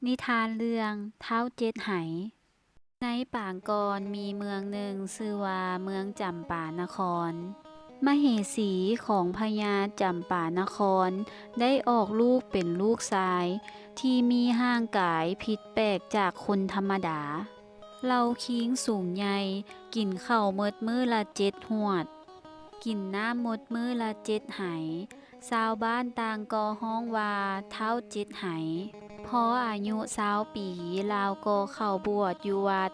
ນິທານເລື່ອງທ້າວເຈັດໄຫ. ໃນປາງກ່ອນມີເມືອງໜຶ່ງຊື່ວ່າເມືອງຈຳປານະຄອນ. ມະເຫສີຂອງພະຍາຈຳປານະຄອນໄດ້ອອກລູກເປັນລູກຊາຍທີ່ມີຮ່າງກາຍຜິດແປກຈາກຄົນທຳມະດາ. ເຫຼົ່າຄີງສູງໃຫຍ່ ກິນເຂົ້າໝົດມື້ລະເຈັດຫວດ. ກິນນ້ຳໝົດມື້ລະເຈັດໄຫ. ຊາວບ້ານຕ່າງກໍຮ້ອງວ່າທ້າວເຈັດໄຫ. ພໍອາຍຸຊາວປີ ລາວກໍເຂົ້າບວດຢູ່ວັດ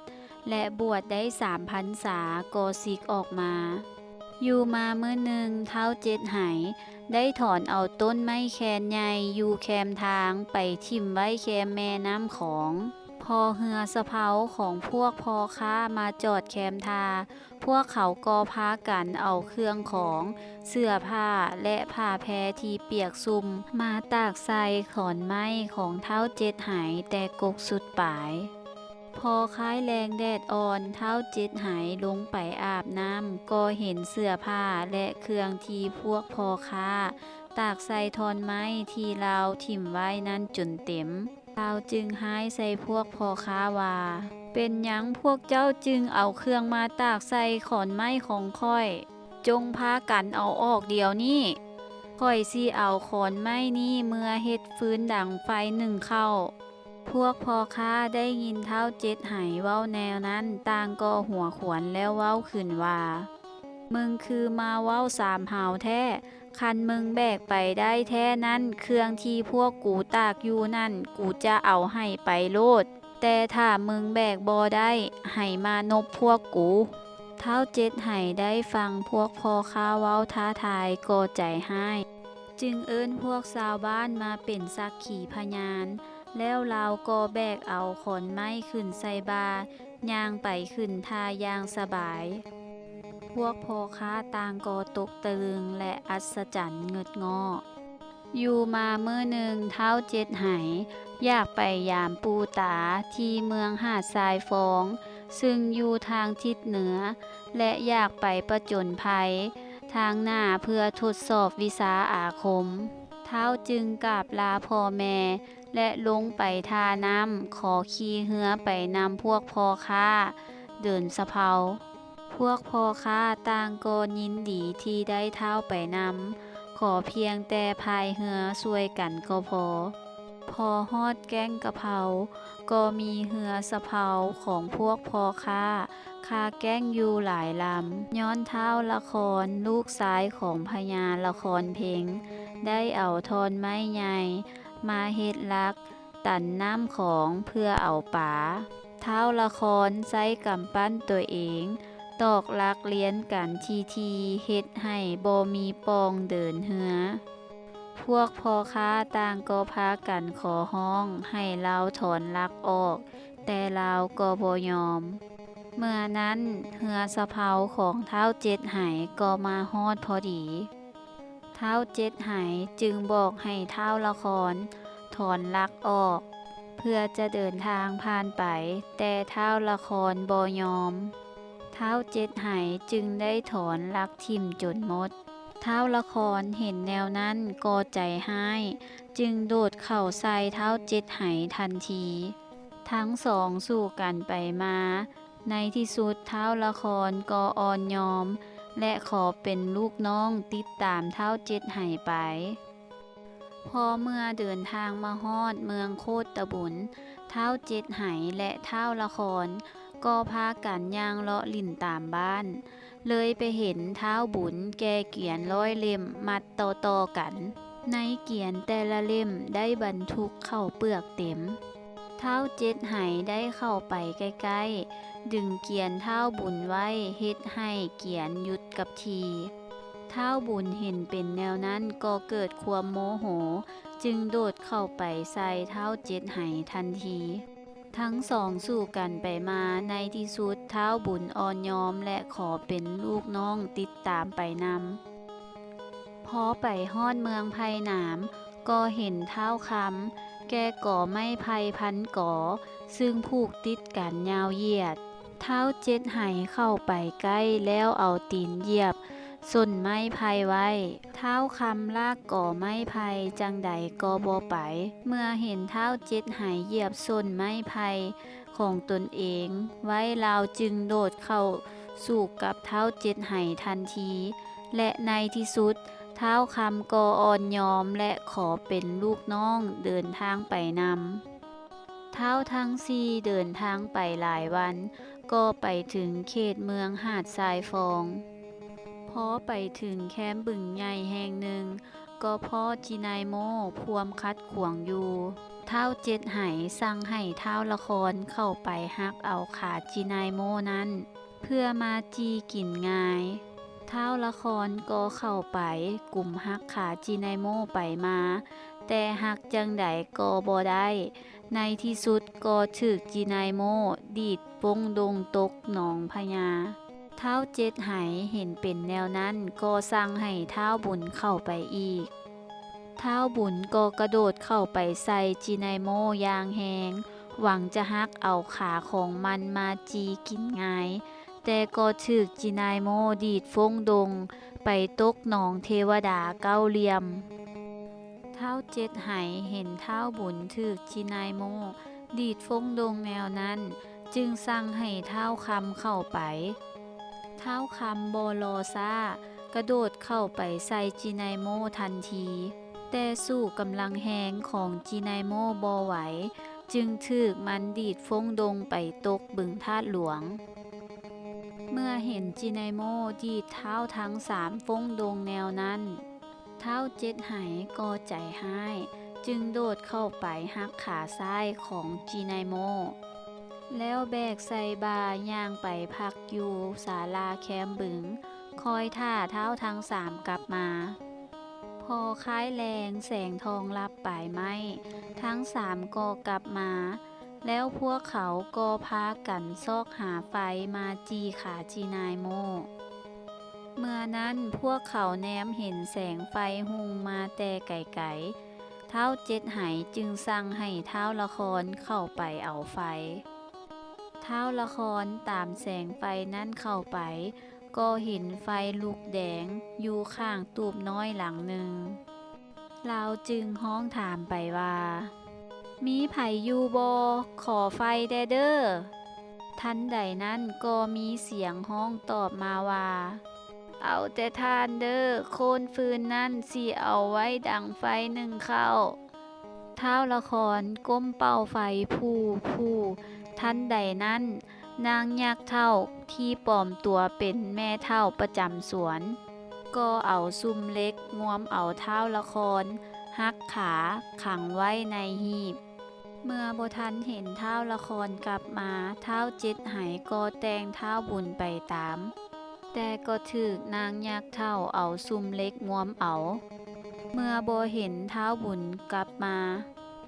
ແລະ ບວດໄດ້ສາມພັນສາກໍສິກອອກມາ. ຢູ່ມາມື້ໜຶ່ງ ທ້າວເຈັດໄຫໄດ້ຖອນເອົາຕົ້ນໄມ້ແຄນໃຫຍ່ຢູ່ແຄມທາງໄປຖິ້ມໄວ້ແຄມແມ່ນ້ຳຂອງ. ພໍເຮືອສະເພົາຂອງພວກພໍ່ຄ້າມາຈອດແຄມທ່າ, ພວກເຂົາກໍພາກັນເອົາເຄື່ອງຂອງ, ເສື້ອຜ້າ ແລະ ຜ້າແພທີ່ປຽກຊຸ່ມມາຕາກໃສ່ຂອນໄມ້ຂອງທ້າວເຈັດໄຫແຕ່ກົກສຸດປາຍ. ພໍຄ້າຍແລງແດດອ່ອນ, ທ້າວເຈັດໄຫລົງໄປອາບນ້ຳ, ກໍເຫັນເສື້ອຜ້າ ແລະ ເຄື່ອງທີ່ພວກພໍ່ຄ້າຕາກໃສ່ທ່ອນໄມ້ທີ່ລາວຖິ້ມໄວ້ນັ້ນຈົນເຕັມ. ລາວຈຶ່ງຮ້າຍໃສ່ພວກພໍ່ຄ້າວ່າ, ເປັນຫຍັງພວກເຈົ້າຈຶ່ງເອົາເຄື່ອງມາຕາກໃສ່ຂອນໄມ້ຂອງຂ້ອຍ? ຈົ່ງພາກັນເອົາອອກດຽວນີ້. ຂ້ອຍຊິເອົາຂອນໄມ້ນີ້ເມືອເຮັດຟືນດັງໄຟໜຶ້ງເຂົ້າ. ພວກພໍ່ຄ້າໄດ້ຍິນທ້າວເຈັດໄຫເວົ້າແນວນັ້ນ, ຕ່າງກໍຫົວຂວັນແລ້ວເວົ້າຂຶ້ນວ່າ, ມຶງຄືມາເວົ້າສາມຫາວແທ້. ຄັນມຶງແບກໄປໄດ້ແທ້ນັ້ນ, ເຄື່ອງທີ່ພວກກູຕາກຢູ່ນັ້ນ, ກູຈະເອົາໃຫ້ໄປໂລດ. ແຕ່ຖ້າມຶງແບກບໍ່ໄດ້, ໃຫ້ມານົບພວກກູ. ທ້າວເຈັດໄຫໄດ້ຟັງພວກພໍ່ຄ້າເວົ້າທ້າທາຍກໍໃຈຮ້າຍ, ຈຶ່ງເອີ້ນພວກຊາວບ້ານມາເປັນສັກຂີພະຍານ, ແລ້ວລາວກໍແບກເອົາຂອນໄມ້ຂຶ້ນໃສ່ບ່າ, ຍ່າງໄປຂຶ້ນທ່າຢ່າງສະບາຍ. ພວກພໍ່ຄ້າຕ່າງກໍຕົກຕະລຶງ ແລະ ອັດສະຈັນເງິດງໍ້. ຢູ່ມາມື້ໜຶ່ງ ທ້າວເຈັດໄຫຢາກໄປຢາມປູ່ຕາທີ່ເມືອງຫາດຊາຍຟອງ ຊຶ່ງຢູ່ທາງທິດເໜືອ ແລະ ຢາກໄປປະຈົນໄພທາງໜ້າເພື່ອທົດສອບວິຊາອາຄົມ. ທ້າວຈຶ່ງກາບລາພໍ່ແມ່ ແລະ ລົງໄປທ່ານ້ຳ ຂໍຂີ່ເຮືອໄປນຳພວກພໍ່ຄ້າເດີນສະເພົາ. ພວກພໍ່ຄ້າຕ່າງກໍຍິນດີທີ່ໄດ້ທ້າວໄປນຳ, ຂໍພຽງແຕ່ພາຍເຮືອຊ່ວຍກັນກໍພໍ. ພໍຮອດແກ້ງກະເພົາ, ກໍມີເຮືອສະເພົາຂອງພວກພໍ່ຄ້າຄາແກ້ງຢູ່ຫຼາຍລຳ, ຍ້ອນທ້າວລະຄອນ ລູກຊາຍຂອງພະຍາລະຄອນເພັງ ໄດ້ເອົາທ່ອນໄມ້ໃຫຍ່ມາເຮັດຫຼັກ ຕັນນ້ຳຂອງເພື່ອເອົາປາ. ທ້າວລະຄອນໃຊ້ກຳປັ້ນຕົວເອງ ຕອກຫຼັກລຽນກັນຖີ່ໆ ເຮັດໃຫ້ບໍ່ມີປ່ອງເດີນເຮືອ. ພວກພໍ່ຄ້າຕ່າງກໍພາກັນຂໍຮ້ອງໃຫ້ລາວຖອນຫຼັກອອກ, ແຕ່ລາວກໍບໍ່ຍອມ. ເມື່ອນັ້ນ, ເຮືອສະເພົາຂອງທ້າວເຈັດໄຫກໍມາຮອດພໍດີ. ທ້າວເຈັດໄຫຈຶ່ງບອກໃຫ້ທ້າວລະຄອນຖອນຫຼັກອອກ ເພື່ອຈະເດີນທາງຜ່ານໄປ, ແຕ່ທ້າວລະຄອນບໍ່ຍອມ. ທ້າວເຈັດໄຫຈຶ່ງໄດ້ຖອນຫຼັກຖິ້ມຈົນໝົດ. ທ້າວລະຄອນເຫັນແນວນັ້ນກໍໃຈຮ້າຍ, ຈຶ່ງໂດດເຂົ້າໃສ່ທ້າວເຈັດໄຫທັນທີ. ທັງສອງສູ້ກັນໄປມາ. ໃນທີ່ສຸດທ້າວລະຄອນກໍອ່ອນຍອມ ແລະ ຂໍເປັນລູກນ້ອງຕິດຕາມທ້າວເຈັດໄຫໄປ. ພໍເມື່ອເດີນທາງມາຮອດເມືອງໂຄດຕະບຸນ, ທ້າວເຈັດໄຫ ແລະ ທ້າວລະຄອນກໍພາກັນຍ່າງເລາະຫຼິ້ນຕາມບ້ານ, ເລີຍໄປເຫັນທ້າວບຸນແກ່ກຽນຮ້ອຍເຫຼັ້ມມັດຕໍ່ໆກັນ. ໃນກຽນແຕ່ລະເຫຼັ້ມໄດ້ບັນທຸກເຂົ້າເປືອກເຕັມ. ທ້າວເຈັດໄຫໄດ້ເຂົ້າໄປໃກ້ໆ, ດຶງກຽນທ້າວບຸນໄວ້, ເຮັດໃຫ້ກຽນຢຸດກັບທີ່. ທ້າວບຸນເຫັນເປັນແນວນັ້ນກໍເກີດຄວາມໂມໂຫ, ຈຶ່ງໂດດເຂົ້າໄປໃສ່ທ້າວເຈັດໄຫທັນທີ. ທັງສອງສູ້ກັນໄປມາ, ໃນທີ່ສຸດທ້າວບຸນອ່ອນຍອມ ແລະ ຂໍເປັນລູກນ້ອງຕິດຕາມໄປນຳ. ພໍໄປຮອດເມືອງໄຜ່ໜາມ, ກໍເຫັນທ້າວຄຳແກ່ກໍໄມ້ໄຜ່ພັນກໍ, ຊຶ່ງຜູກຕິດກັນຍາວຢຽດ. ທ້າວເຈັດໄຫເຂົ້າໄປໃກ້ແລ້ວເອົາຕີນຢຽບ ສົ້ນໄມ້ໄຜ່ໄວ້. ທ້າວຄຳລາກກໍໄມ້ໄຜ່ຈັ່ງໃດກໍບໍ່ໄປ. ເມື່ອເຫັນທ້າວເຈັດໄຫຢຽບສົ້ນໄມ້ໄຜ່ຂອງຕົນເອງໄວ້, ລາວຈຶ່ງໂດດເຂົ້າສູ້ກັບທ້າວເຈັດໄຫທັນທີ ແລະ ໃນທີ່ສຸດ ທ້າວຄຳກໍອ່ອນຍອມ ແລະ ຂໍເປັນລູກນ້ອງເດີນທາງໄປນຳ. ທ້າວທັງສີ່ເດີນທາງໄປຫຼາຍວັນ ກໍໄປເຖິງເຂດເມືອງຫາດຊາຍຟອງ. ພໍໄປເຖິງແຄມບຶງໃຫຍ່ແຫ່ງໜຶ່ງ ກໍພໍ້ຈີນາຍໂມພວມຂັດຂວາງຢູ່. ທ້າວເຈັດໄຫສັ່ງໃຫ້ທ້າວລະຄອນເຂົ້າໄປຫັກເອົາຂາຈີນາຍໂມນັ້ນ ເພື່ອມາຈີ່ກິນງ່າຍ. ທ້າວລະຄອນກໍເຂົ້າໄປກຸມຫັກຂາຈີນາຍໂມໄປມາ, ແຕ່ຫັກຈັ່ງໃດກໍບໍ່ໄດ້. ໃນທີ່ສຸດກໍຖືກຈີນາຍໂມດີດຟົ້ງດົງຕົກໜອງພະຍາ. ທ້າວເຈັດໄຫເຫັນເປັນແນວນັ້ນ ກໍສັ່ງໃຫ້ທ້າວບຸນເຂົ້າໄປອີກ. ທ້າວບຸນກໍກະໂດດເຂົ້າໄປໃສ່ຈີນາຍໂມຢ່າງແຮງ, ຫວັງຈະຫັກເອົາຂາຂອງມັນມາຈີ່ກິນງ່າຍ, ແຕ່ກໍຖືກຈີນາຍໂມດີດຟົ້ງດົງໄປຕົກໜອງເທວະດາເກົ້າຫຼ່ຽມ. ທ້າວເຈັດໄຫເຫັນທ້າວບຸນຖືກຈີນາຍໂມດີດຟົ້ງດົງແນວນັ້ນ, ຈຶ່ງສັ່ງໃຫ້ທ້າວຄຳເຂົ້າໄປ. ທ້າວຄຳບໍ່ລໍຊ້າ ກະໂດດເຂົ້າໄປໃສ່ຈີນາຍໂມທັນທີ, ແຕ່ສູ້ກຳລັງແຮງຂອງຈີນາຍໂມບໍ່ໄຫວ, ຈຶ່ງຖືກມັນດີດຟົ້ງດົງໄປຕົກບຶງທາດຫຼວງ. ເມື່ອເຫັນຈີນາຍໂມດີດທ້າວທັງສາມຟົ້ງດົງແນວນັ້ນ, ທ້າວເຈັດໄຫກໍໃຈຮ້າຍ, ຈຶ່ງໂດດເຂົ້າໄປຫັກຂາຊ້າຍຂອງຈີນາຍໂມ, ແລ້ວແບກໃສ່ບ່າຍ່າງໄປພັກຢູ່ສາລາແຄມບຶງ, ຄອຍຖ້າທ້າວທັງສາມກັບມາ. ພໍຄ້າຍແລງແສງທອງລັບປາຍໄມ້, ທັງສາມກໍກັບມາ, ແລ້ວພວກເຂົາກໍພາກັນຊອກຫາໄຟມາຈີ່ຂາຈີນາຍໂມ. ເມື່ອນັ້ນພວກເຂົາແນມເຫັນແສງໄຟຮຸ່ງມາແຕ່ໄກໆ. ທ້າວເຈັດໄຫຈຶ່ງສັ່ງໃຫ້ທ້າວລະຄອນເຂົ້າໄປເອົາໄຟ. ທ້າວລະຄອນຕາມແສງໄຟນັ້ນເຂົ້າໄປ, ກໍເຫັນໄຟລຸກແດງຢູ່ຂ້າງຕູບນ້ອຍຫຼັງໜຶ່ງ. ລາວຈຶ່ງຮ້ອງຖາມໄປວ່າ, ມີໃຜຢູ່ບໍ່? ຂໍໄຟແດ່ເດີ້. ທັນໃດນັ້ນກໍມີສຽງຮ້ອງຕອບມາວ່າ, ເອົາແຕ່ຖ່ານເດີ້, ໂຄນຟືນນັ້ນຊິເອົາໄວ້ດັງໄຟໜຶ້ງເຂົ້າ. ທ້າວລະຄອນກົ້ມເປົ່າໄຟພູ່ໆ. ທັນໃດນັ້ນ ນາງຍັກເຖົ້າທີ່ປອມຕົວເປັນແມ່ເຖົ້າປະຈຳສວນ ກໍເອົາຊຸມເຫຼັກງວມເອົາທ້າວລະຄອນຫັກຂາຂັງໄວ້ໃນຫີບ. ເມື່ອບໍ່ທັນເຫັນທ້າວລະຄອນກັບມາ, ທ້າວເຈັດໄຫກໍແຕ່ງທ້າວບຸນໄປຕາມ, ແຕ່ກໍຖືກນາງຍັກເຖົ້າເອົາຊຸມເຫຼັກງວມເອົາ. ເມື່ອບໍ່ເຫັນທ້າວບຸນກັບມາ,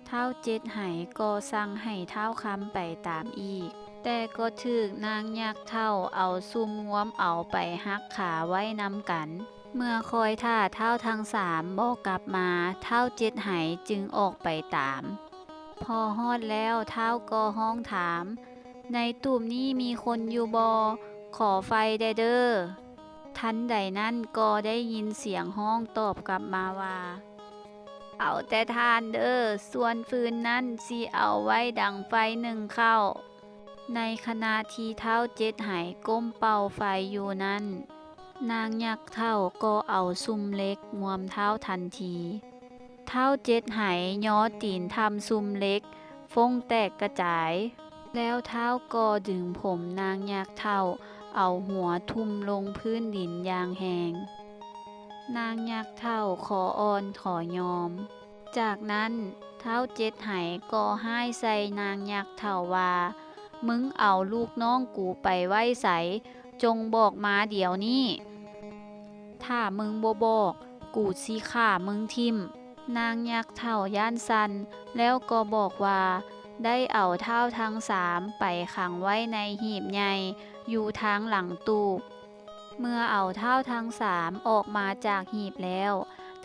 ທ້າວເຈັດໄຫກໍສັ່ງໃຫ້ທ້າວຄຳໄປຕາມອີກ, ແຕ່ກໍຖືກນາງຍັກເຖົ້າເອົາຊຸມງວມເອົາໄປຫັກຂາໄວ້ນຳກັນ. ເມື່ອຄອຍຖ້າທ້າວທັງສາມບໍ່ກັບມາ, ທ້າວເຈັດໄຫຈຶ່ງອອກໄປຕາມ. ພໍຮອດແລ້ວ ທ້າວກໍຮ້ອງຖາມ, ໃນຕູບນີ້ມີຄົນຢູ່ບໍ່? ຂໍໄຟແດ່ເດີ້. ທັນໃດນັ້ນກໍໄດ້ຍິນສຽງຮ້ອງຕອບກັບມາວ່າ, ເອົາແຕ່ຖ່ານເດີ້, ສ່ວນຟືນນັ້ນຊິເອົາໄວ້ດັງໄຟໜຶ້ງເຂົ້າ. ໃນຂະນະທີ່ທ້າວເຈັດໄຫກົ້ມເປົ່າໄຟຢູ່ນັ້ນ, ນາງຍັກເຖົ້າກໍເອົາຊຸມເຫຼັກງວມທ້າວທັນທີ. ທ້າວເຈັດໄຫຍໍຕີນທຳຊຸມເຫຼັກຟົ້ງແຕກກະຈາຍ, ແລ້ວທ້າວກໍດຶງຜົມນາງຍັກເຖົ້າເອົາຫົວທຸ່ມລົງພື້ນດິນຢ່າງແຮງ. ນາງຍັກເຖົ້າຂໍອ່ອນຂໍຍອມ. ຈາກນັ້ນທ້າວເຈັດໄຫກໍຮ້າຍໃສ່ນາງຍັກເຖົ້າວ່າ, ມຶງເອົາລູກນ້ອງກູໄປໄວ້ໃສ? ຈົ່ງບອກມາດຽວນີ້. ຖ້າມຶງບໍ່ບອກ, ກູຊິຂ້າມຶງຖິ້ມ. ນາງຍັກເຖົ້າຢ້ານສັ່ນ, ແລ້ວກໍບອກວ່າ ໄດ້ເອົາທ້າວທັງສາມໄປຂັງໄວ້ໃນຫີບໃຫຍ່ຢູ່ທາງຫຼັງຕູບ. ເມື່ອເອົາທ້າວທັງສາມອອກມາຈາກຫີບແລ້ວ,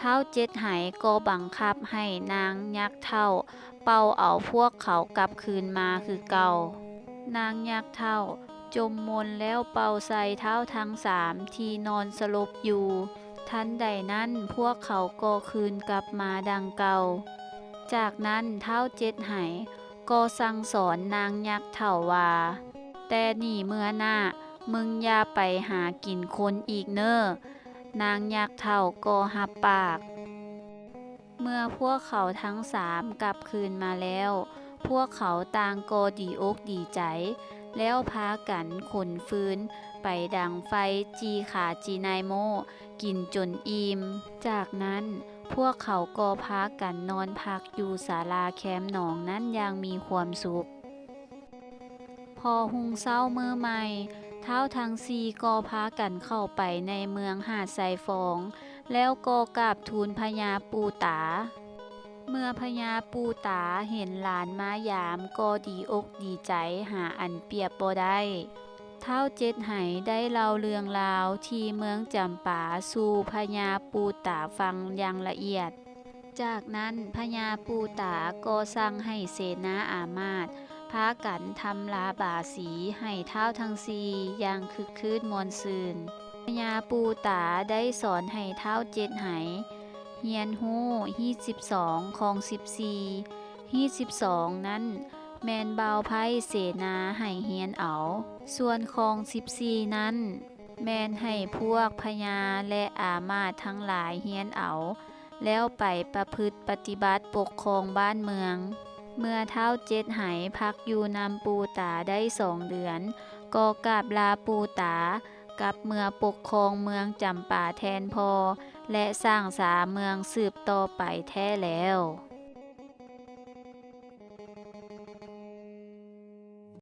ທ້າວເຈັດໄຫກໍບັງຄັບໃຫ້ນາງຍັກເຖົ້າເປົ່າເອົາພວກເຂົາກັບຄືນມາຄືເກົ່າ. ນາງຍັກເຖົ້າ ຈົ່ມມົນແລ້ວເປົ່າໃສ່ທ້າວທັງສາມທີ່ນອນສະຫຼົບຢູ່. ທັນໃດນັ້ນພວກເຂົາກໍຄືນກັບມາດັ່ງເກົ່າ. ຈາກນັ້ນທ້າວເຈັດໄຫກໍສັ່ງສອນນາງຍັກເຖົ້າວ່າ, ແຕ່ນີ້ເມື່ອໜ້າ ມຶງຢ່າໄປຫາກິນຄົນອີກເນີ. ນາງຍັກເຖົ້າກໍຮັບປາກ. ເມື່ອພວກເຂົາທັງສາມກັບຄືນມາແລ້ວ, ພວກເຂົາຕ່າງກໍດີອົກດີໃຈ, ແລ້ວພາກັນຂົນຟືນໄປດັງໄຟຈີ່ຂາຈີ່ນາຍໂມ້ກິນຈົນອີ່ມ. ຈາກນັ້ນພວກເຂົາກໍພາກັນນອນພັກຢູ່ສາລາແຄມໜອງນັ້ນຢ່າງມີຄວາມສຸກ. ພໍຮຸ່ງເຊົ້າມື້ໃໝ່, ທ້າວທັງສີ່ກໍພາກັນເຂົ້າໄປໃນເມືອງຫາດຊາຍຟອງ, ແລ້ວກໍກາບທູນພະຍາປູຕາ. ເມື່ອພະຍາປູຕາເຫັນຫຼານມາຢາມກໍດີອົກດີໃຈຫາອັນປຽບບໍ່ໄດ້. ທ້າວເຈັດໄຫໄດ້ເລົ່າເລື່ອງລາວທີ່ເມືອງຈຳປາສູ່ພະຍາປູຕາຟັງຢ່າງລະອຽດ. ຈາກນັ້ນພະຍາປູຕາກໍສັ່ງໃຫ້ເສນາອາມາດພາກັນທຳລາບາສີໃຫ້ທ້າວທັງສີ່ຢ່າງຄຶກຄື້ນມ່ວນຊື່ນ. ພະຍາປູຕາໄດ້ສອນໃຫ້ທ້າວເຈັດໄຫຮຽນຮູ້ຮີດສິບສອງ ຄອງສິບສີ່. ຮີດສິບສອງນັ້ນແມ່ນບ່າວໄພ້ເສນາໃຫ້ຮຽນເອົາ, ສ່ວນຄອງສິບສີ່ນັ້ນ ແມ່ນໃຫ້ພວກພະຍາ ແລະ ອາມາດທັງຫຼາຍຮຽນເອົາ, ແລ້ວໄປປະພຶດປະຕິບັດປົກຄອງບ້ານເມືອງ. ເມື່ອທ້າວເຈັດໄຫພັກຢູ່ນຳປູຕາໄດ້ສອງເດືອນ, ກໍກາບລາປູຕາກັບເມືອປົກຄອງເມືອງຈຳປາແທນພໍ່ ແລະ ສ້າງສາເມືອງສືບຕໍ່ໄປແທ້ແລ້ວ.